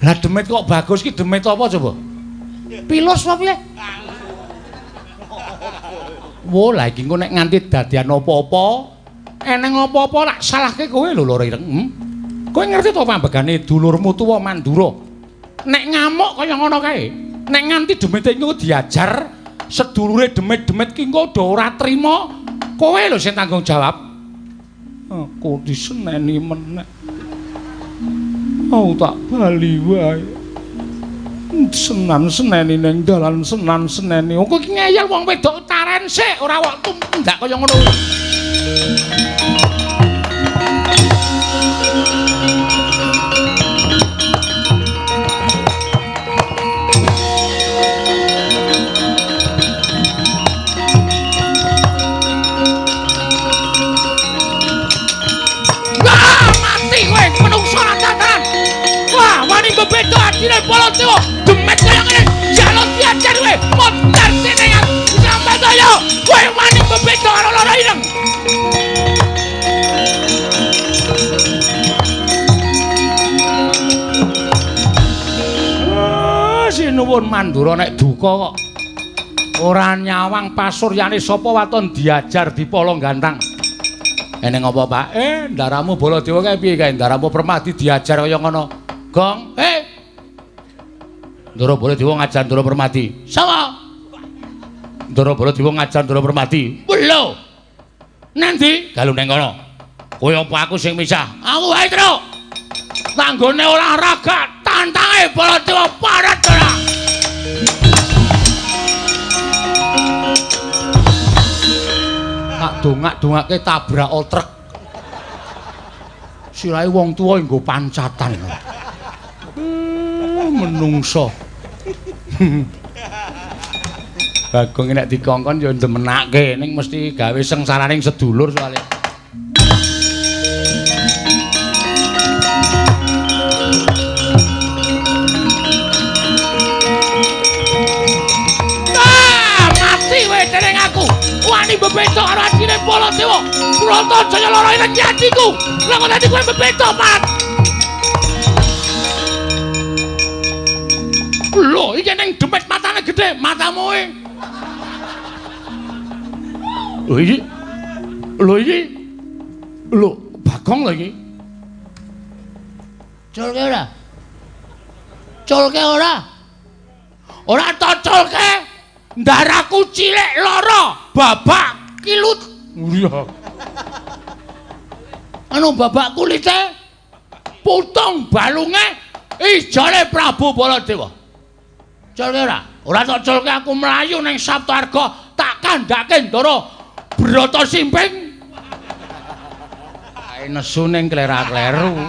[SPEAKER 1] Lah demit kok bagus ki demit apa coba? Pilus apa piye? Wo lah iki engko nek nganti dadian apa-apa, eneng apa-apa lak salahke kowe lho Loro Ireng. Kowe ngerti to pambegane dulurmu tuwa Mandura? Nek ngamuk kaya ngono kae, nek nganti demite engko diajar sedulure demit-demit ki engko do ora trima, kowe lho sing tanggung jawab. Aku diseneni meneh. Aku tak bali wae. Senan-seneni ning dalan senan-seneni. Kowe iki ngeyel wong wedok taren sik ora wok tumindak kaya ngono. Wah, mati kowe menungso ra tataran. Wah, adine Baladewa. Demet kaya ngene, jaluk diajar kowe. Modar dening Sambadaya. Kowe wani bebeda karo Loro Ireng. Sinuwun Mandura nek duka kok ora nyawang pasuryane sapa waton diajar dipala gantang. Eneng apa, Pak? Ndaramu Baladewa kae piye kae? Ndaramu Permadi diajar kaya ngono. Gong, Ndara Baladewa ngajar Ndara Permadi. Sapa? Ndara Baladewa ngajar Ndara Permadi. Lho. Nanti galu neng kono. Kowe apa aku sing misah? Aku wae, Truk. Tanggone olahraga tantange Baladewa parat ora. Tak dongak-dongake tabrak truk. Sirahe wong tuwa nggo pancatan. Menungso. Bagong nek dikongkon ya ndemenake ning mesti gawe sengsaraning sedulur soalé. Ah, mati kowe dening aku. Wani bebeda karo adine Baladewa. Bratajaya Loro Ireng ki adhiku. Lah kok dadi kowe bebeda, Pak? Lho, iki ning demet matane gedhe, matamu e. Lho iki. Lho iki. Lho, Bagong lho iki.
[SPEAKER 4] Culke ora? Culke ora?
[SPEAKER 1] Ora toculke. Ndaraku cilik loro, babak kilut. Iya. Anu babak kulite putung balunge ijole Prabu Baladewa. Culke ora? Ora tok culke aku mlayu ning Saptarga tak kandhake Ndara Brata Simping. Kae nesu ning klera-kleru.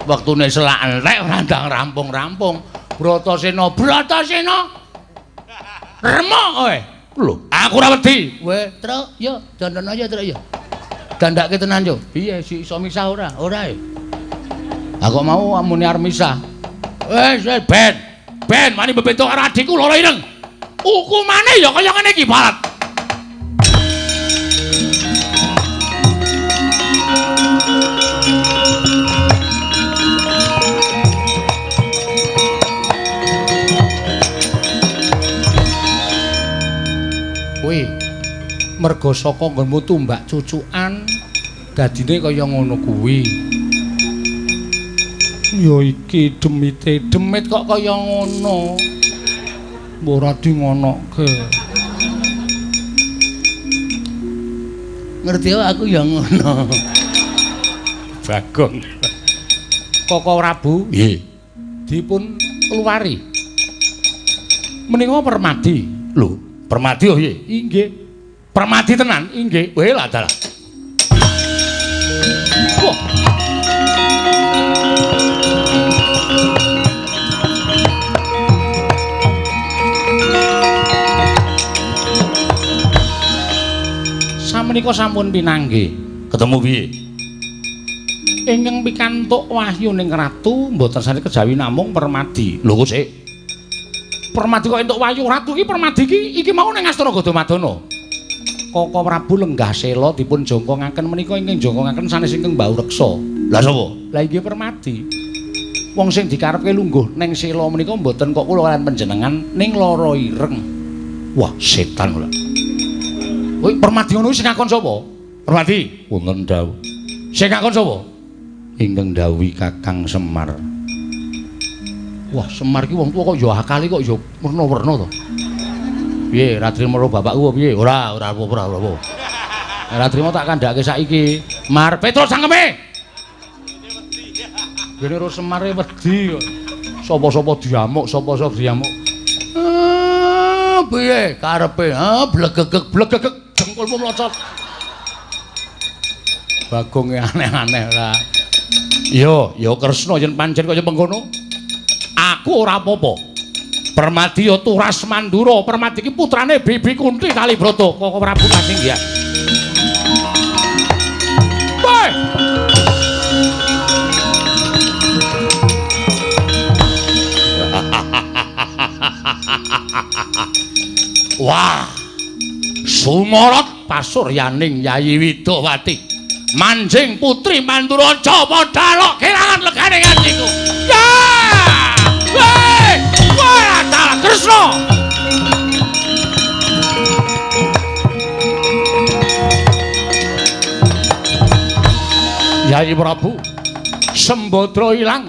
[SPEAKER 1] Wektune selak entek ora ndang rampung-rampung. Bratasena, Bratasena. Remok kowe. Lho, aku ora wedi.
[SPEAKER 4] Kowe, Truk, yo dandan aja, Truk, yo. Dandake tenan yo. Piye si iso misah ora? Ora e.
[SPEAKER 1] Aku mau muni arep misah. Wis, wis ben. Ben wani bebeda karo adhiku Loro Ireng. Hukumane ya kaya ngene iki, Barat. Kuwi merga saka nggonmu tumbak cucukan dadine kaya ngono kuwi. Ya iki demite, demit kok kaya ngono. Mbok ora di ngonoke.
[SPEAKER 4] Ngerti aku ya ngono.
[SPEAKER 1] Bagong. Koko Prabu, nggih. Dipun luwari. Menika Permadi. Lho, Permadi oh nggih. Inggih. Permadi tenan, inggih. Weh lah dalah. Wah. Samenika sampun pinanggih. Ketemu piye? Ingkang pikantuk wahyu ning ratu mboten sane kejawi namung Permadi. Lho kok sik? Permadi kok entuk wahyu ratu iki Permadi iki iki mau ning Astana Gadamadana. Koko Prabu lenggah sela dipun jongkongaken menika ingkang jongkongaken sanes ingkang Mbaureksa. Lah sapa? Lah inggih Permadi. Wong sing dikarepke lungguh ning sela menika mboten kok kula kaliyan panjenengan ning Loro Ireng. Wah, setan kula. Kowe Permadi ngono kuwi sing ngakon sapa? Permadi, wonten dawuh. Sing ngakon sapa? Ingkang dawuhi Kakang Semar. Wah, Semar ki wong tuwa kok ya akale kok ya werna-werna to. Piye, ra trimo karo bapakku apa piye? Ora, ora apa-apa, ora apa. Ora trimo tak kandhake saiki. Mar Petruk sangkeme. Gene ro Semare wedi kok. Sapa-sapa diamuk, sapa-sapa diamuk.
[SPEAKER 4] Piye karepe? Ha, blegegeg
[SPEAKER 1] blegegeg jengkulmu mlocot. Bagonge aneh-aneh ora. Iya, ya Kresna yen pancen kaya mengkono. Aku ora apa-apa. Permadi ya Turas Mandura, Permadi iki putrane Bibi Kunti Kalibrata, Koko Prabu Kasinggihan. Woi! Wah. Sumorot pasuryaning Yayi Widowati. Manjing putri Manduraja padha lok kelangan legane ngantiku. Ya! Weh! Wah, dalah Kresna. Yayi Prabu, Sembadra ilang.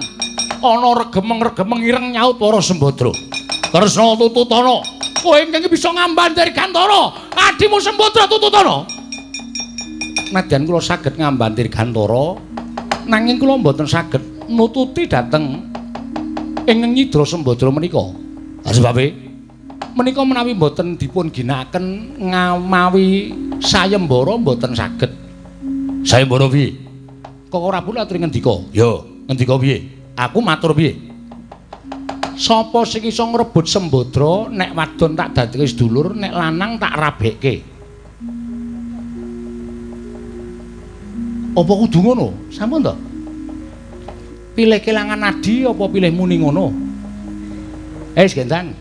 [SPEAKER 1] Ana regemeng-regemeng ireng nyaut para Sembadra. Kresna tututana, kowe ingkang bisa ngambandir Gantara, adimu Sembadra tututana. Nadyan kula saged ngambandir Gantara, nanging kula mboten saged nututi dhateng ing nyidra Sembadra menika. Ha sebabe menika menawi mboten dipun ginakaken ngamawi sayembara mboten saged. Sayembara piye? Kok ora pula aturi ngendika? Ya, ngendika piye? Aku matur piye? Sapa sing iso ngrebut Sembadra nek wadon tak dadeke sedulur, nek lanang tak rabekke. Apa kudu ngono? Sampun to? Pilih kelangan adi apa pilih muni ngono? Gendang.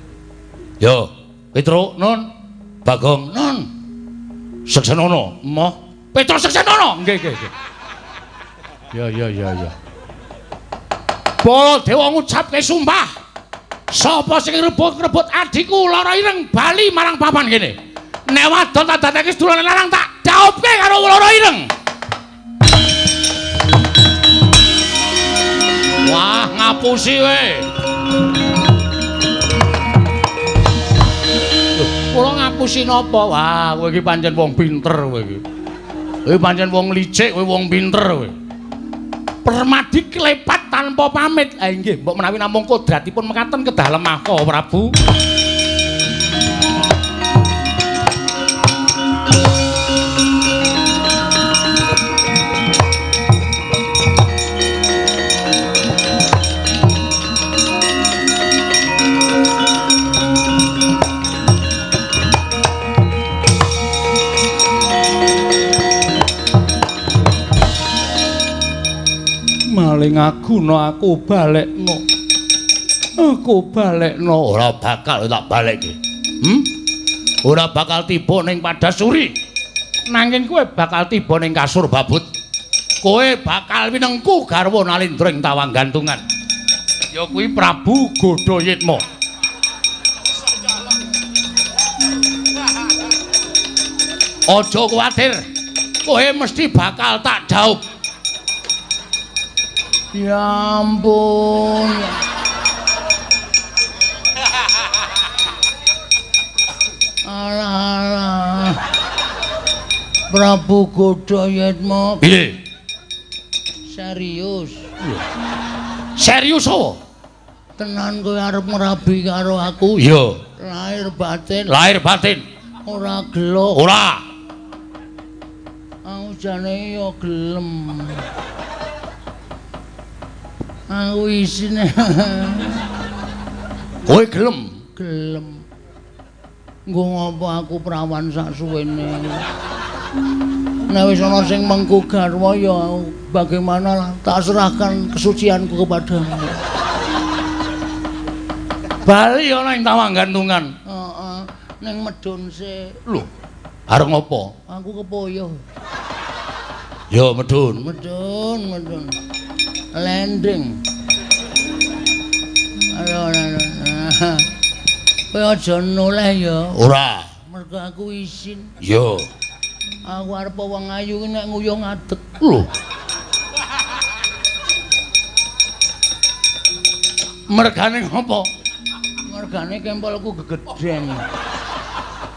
[SPEAKER 1] Yo, Petruk nun, Bagong nun. Seksenono, emoh. Petruk seksenono. Nggih, nggih, nggih. Ya, ya, ya, ya. Baladewa ngucapke sumpah. Sapa sing rebut-rebut adhiku Lara Ireng bali marang papan kene. Nek wadon tak dadeke sedulur lanang tak daupke karo Lara Ireng. Wah, ngapusi kowe. Kula ngapusi napa? Wah, kowe iki pancen wong pinter kowe iki. Kowe pancen wong licik, kowe wong pinter kowe. Permadi klepat tanpa pamit. Ha inggih, mbok menawi namung kodratipun mekaten kedah lemah kok, Prabu. Maling aguna aku balekno. Aku balekno ora bakal tak balekke. Ora bakal tiba ning Padasuri. Nanging kowe bakal tiba ning kasur babut. Kowe bakal winengku garwa Nalindra ing tawang gantungan. Ya kuwi Prabu Godhayitma. Aja kuwatir. Kowe mesti bakal tak dhaup.
[SPEAKER 4] Ya ampun. Alah, alah. Prabu Godhayitma.
[SPEAKER 1] Piye?
[SPEAKER 4] Serius.
[SPEAKER 1] Serius apa?
[SPEAKER 4] Tenan kowe arep ngrabi karo aku?
[SPEAKER 1] Iya.
[SPEAKER 4] Lahir batin.
[SPEAKER 1] Lahir batin.
[SPEAKER 4] Ora gelo.
[SPEAKER 1] Ora.
[SPEAKER 4] Aku jane ya gelem. Aku isine.
[SPEAKER 1] Kowe gelem?
[SPEAKER 4] Gelem. Nggo ngopo aku prawan sak suwene. Nek wis ana sing mengku garwa ya bagaimana lah, tak serahkan kesucianku kepadamu.
[SPEAKER 1] Bali ana ing tawang gantungan.
[SPEAKER 4] Heeh, ning medun sik.
[SPEAKER 1] Lho, arep ngopo?
[SPEAKER 4] Aku kepoyo.
[SPEAKER 1] Ya medun.
[SPEAKER 4] Medun, medun. Landing. Aduh, aduh. Kowe aja noleh ya.
[SPEAKER 1] Ora.
[SPEAKER 4] Mergo aku isin.
[SPEAKER 1] Iya.
[SPEAKER 4] Aku arep wong ayu ki nek nguyuh ngadeg.
[SPEAKER 1] Lho. Mergane ngopo?
[SPEAKER 4] Mergane kempolku gegedhen.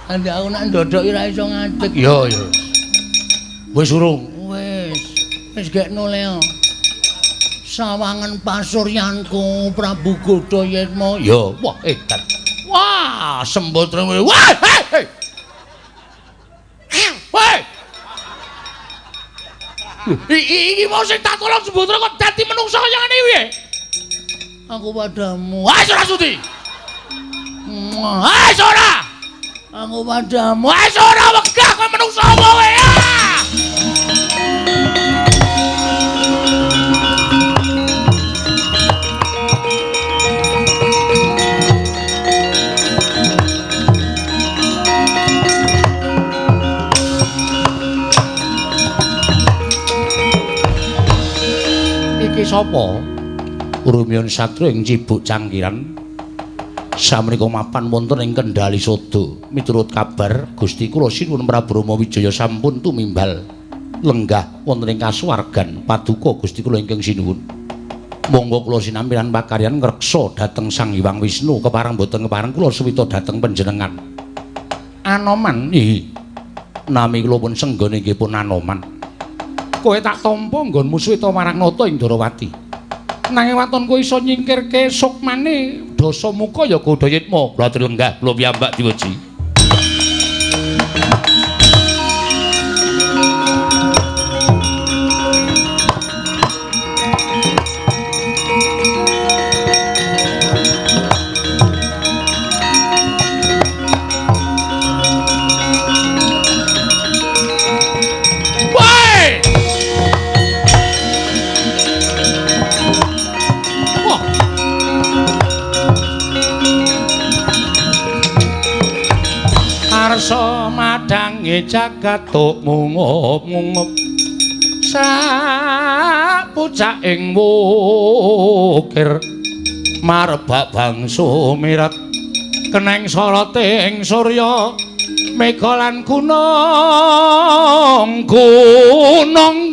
[SPEAKER 4] Andek aku nek ndodhoki ra iso ngadeg.
[SPEAKER 1] Iya, iya. Wis urung?
[SPEAKER 4] Wis. Wis gek noleh. Sawangan pasuryanku Prabu Godhayitma.
[SPEAKER 1] Ya, wah edan. Wah, Sembadra. Wah, hei. Hei. Iki mau sing tak tolong Sembadra kok dadi menungsa kaya ngene piye?
[SPEAKER 4] Aku padamu.
[SPEAKER 1] Wah, ora sudi. Wah, ora.
[SPEAKER 4] Aku padamu.
[SPEAKER 1] Wah, ora wegah kowe menungsa apa kowe? sapa? Rumiyin satria ing Cibuk Cangkiran. Samenika mapan wonten ing Kendali Sada. Miturut kabar Gusti kula Sinuwun Prabu Rama Wijaya sampun tumimbal lenggah wonten ing kasuwargan paduka Gusti kula ingkang sinuwun. Monggo kula sinampilan pakaryan ngreksa dhateng Sang Hyang Wisnu kepareng boten kepareng kula suwita dhateng panjenengan. Anoman nggih. Nami kula pun senggone nggih pun Anoman. Kowe tak tampa nggonmu suwita marang nata ing Darawati. Nanging waton kowe iso nyingkirke sukmane Dasamuka ya Godayitma. Kula lenggah kula piyambak diweji. Arsa madange jagat tuk mungup-mungup sapucaking wukir marbak bangsa mirat keneng soroting surya mega lan gunung gunung.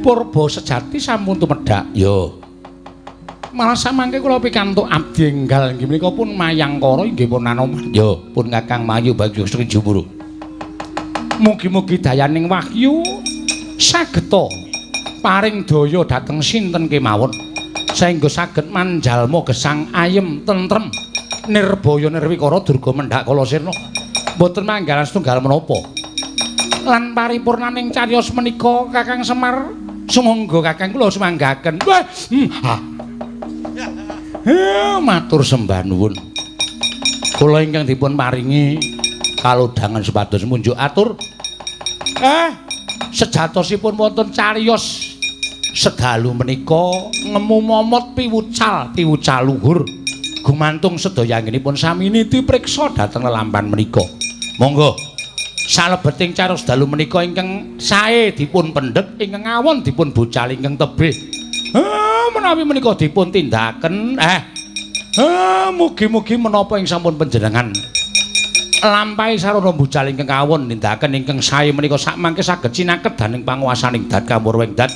[SPEAKER 1] Purba sejati sampun tumedhak. Ya. Malah samangke kula pikantuk abdi enggal inggih menika pun Mayangkara inggih pun Anoman. Ya, pun Kakang Mayu Bagyo Sri Jumuru. Mugi-mugi dayaning wahyu sageta paring daya dhateng sinten kemawon saengga saged manjalma gesang ayem tentrem nirbaya nirwikara durga mendhak kala sirna. Mboten manggalan setunggal menapa. Lan paripurnaning cariyos menika Kakang Semar sumangga Kakang kula sumanggaken. Wah, matur sembah nuwun. Kula ingkang dipun paringi kalodhangan supados munjuk atur. Sejatosipun wonten cariyos sedalu menika ngemu momot piwucal piwucal luhur gumantung sedaya anggenipun sami niti priksa dhateng lelampan menika. Monggo. Salebeting cariyos dalu menika ingkang sae dipun pendhet, ingkang awon dipun bucal ingkang tebih. Menawi menika dipun tindakaken, mugi-mugi menapa ing sampun panjenengan lampahi sarana bucal ingkang awon nindakaken ingkang sae menika sakmangke saged cinaket dening panguwasaning dat kamurwing dat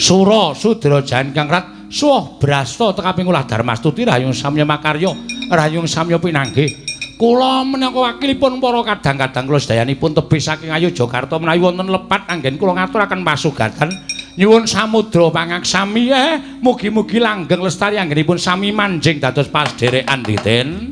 [SPEAKER 1] Sura Sudra Jayan kang rat suwah brasta tekaping ulah darmastuti rahayung samya makarya rahayung samya pinanggih. Kula menika wakilipun para kadang-kadang kula sedayanipun tebih saking Yogyakarta menawi wonten lepat anggen kula ngaturaken pasugatan nyuwun samudra pangaksami mugi-mugi langgeng lestari anggenipun sami manjing dados pasdherekan Diten.